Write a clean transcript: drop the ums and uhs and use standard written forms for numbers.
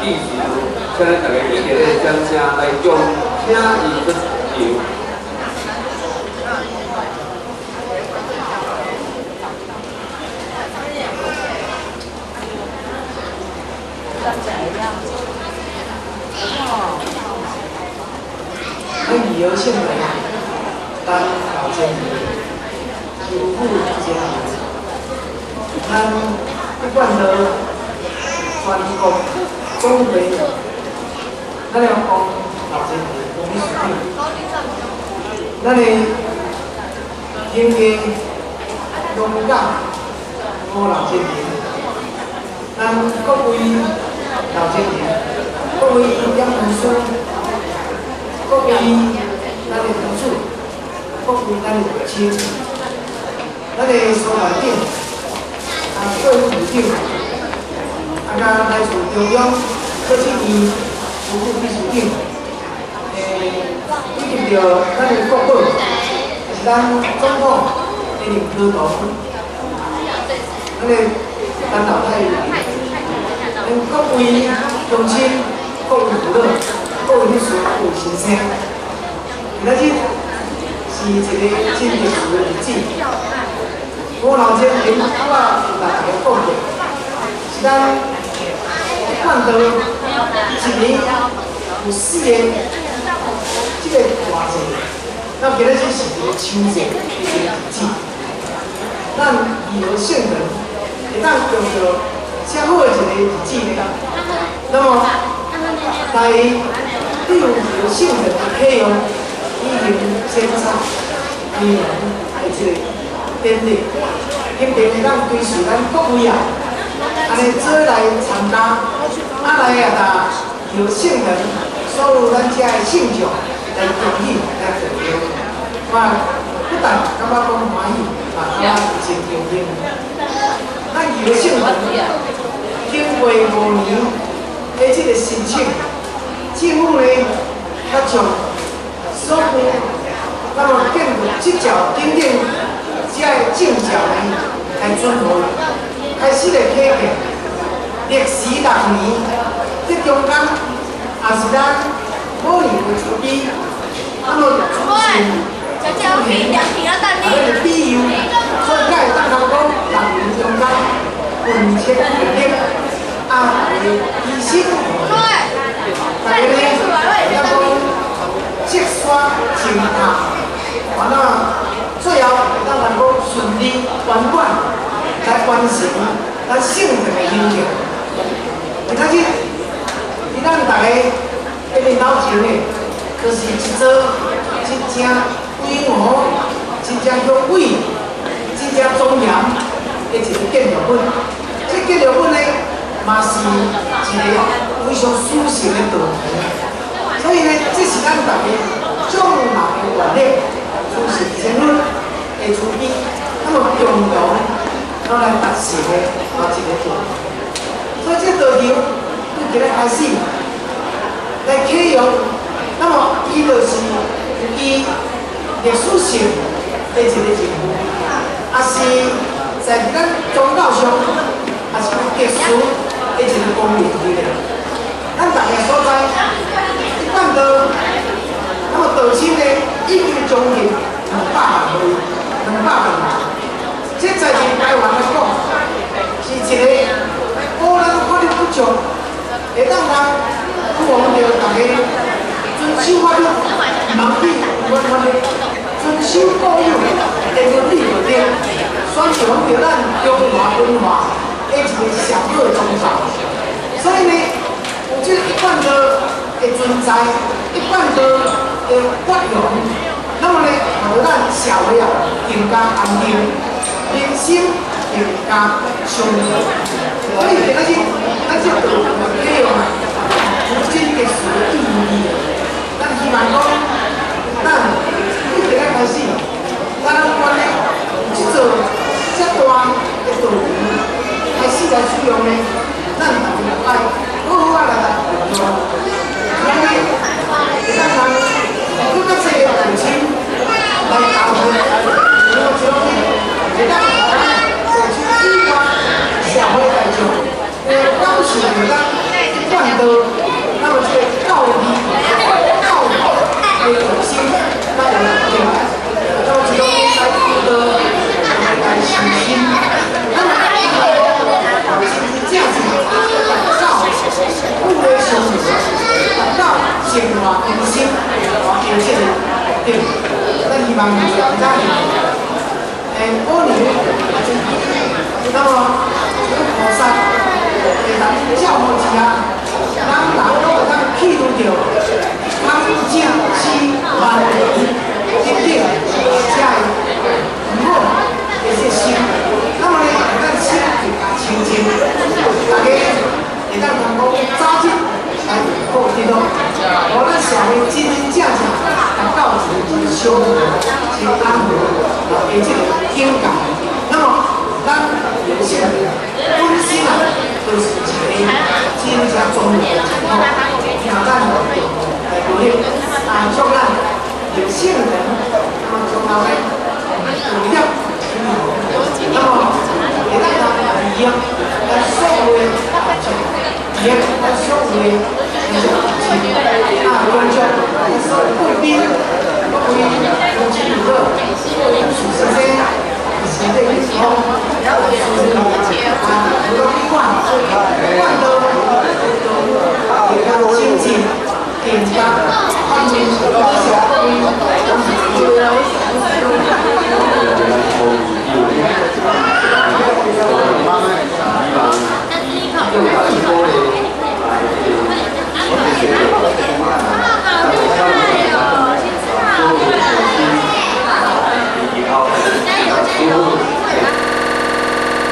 致辭，請咱大家以熱烈的掌聲來恭請伊出場。咱义和圣堂，咱老前辈、师傅前辈，咱不管到全国总会，咱来讲老前辈、董事长，咱的天家龙港吴老前辈，咱各位老前辈，各位讲师。各位咱的同事，各位咱的父亲，咱的所长长，啊，各位部长，啊，佮来自中央科技院副秘书长，以及著咱的国宝，也是咱总统的林科同，咱的陈老太，咱各位乡亲，各位父老。各位女士、各位先生，今仔日是一个真特殊的日子。吴老前面我有共大家讲过，是咱一贯道一年有四个這個大節，那今仔日是一個秋節的一個日子。咱義和聖人會當用著遮好的一個日子呢，那麼來利用義和聖人的啟用，以行剪彩、仪容的這個典禮，肯定會當追隨咱各位啊，按呢做來參加，啊來啊，佮義和聖人所有咱遮的信眾來恭喜來賀賀。我不但感覺講歡喜，嘛感覺真高興。咱義和聖人經過5年的這個申請。政府呢，較將所有那麼建築執照等等這个證照呢，來准予，開始來啟建。歷時6年，這中間也是咱某年的慈悲，那麼主持主持，啊，那個庇佑，所以才會當講6年中間運遷力，啊，大家齊心。大家呢，要講積沙成塔，完了，最後會當來講順利圓滿來完成咱聖殿的興建。今仔日，佇咱大家的面頭前的，就是一座真正規模、真正雄偉、真正莊嚴的一個建築物。這建築物呢，嘛是一個非常殊勝的道場，所以呢，這是咱大家眾人的願力，慈善千分的慈悲，那麼共同都來達成的啊一個道場。所以這道場對今日開始來啟用，那麼伊就是伊歷史性的一個任務，也是在咱宗教上，也是特殊的一個功能佇咧。咱逐个所在，一貫道，那麼道親呢，已經將近200萬位，200萬人。這在佇台灣來講，是一個古咱法律不足，會當人預防著逐家遵守法律，毋通去違反法律，遵守固有的倫理道德，宣揚著咱中華文化的一個上好的宗教。所以呢，有這個一貫道的存在，一貫道的發揚，那麼呢，予咱社會啊更加安定，民心更加祥和。所以今仔日咱這道場的啟用啊，有真特殊的意義。咱希望講，咱對今仔開始，咱縣呢這座這大的道場開始來使用呢，咱大家愛好好啊來來運用，因為會當人閣較濟父親來教訓，然後將呢會當社區以外社會大眾會感受著咱一貫道。望在过年，那麼這個菩薩會當照顧之下，咱人攏會當去除著貪嗔痴慢疑等等這个毋好的這心，那麼呢，咱心更加清淨，大家會當通講早日來過得咯。予咱社會真真正正達到一個真祥和、真安和的這個境界。那麼，咱人生本身啊，就是一個真正重要的一個聽咱來努力啊，祝咱有聖人，那麼從後呢，努力，那麼會當通利用咱所有的利用咱所有的啊，觀眾，咱所有貴賓，各位同志友好，各位師生，身體健康，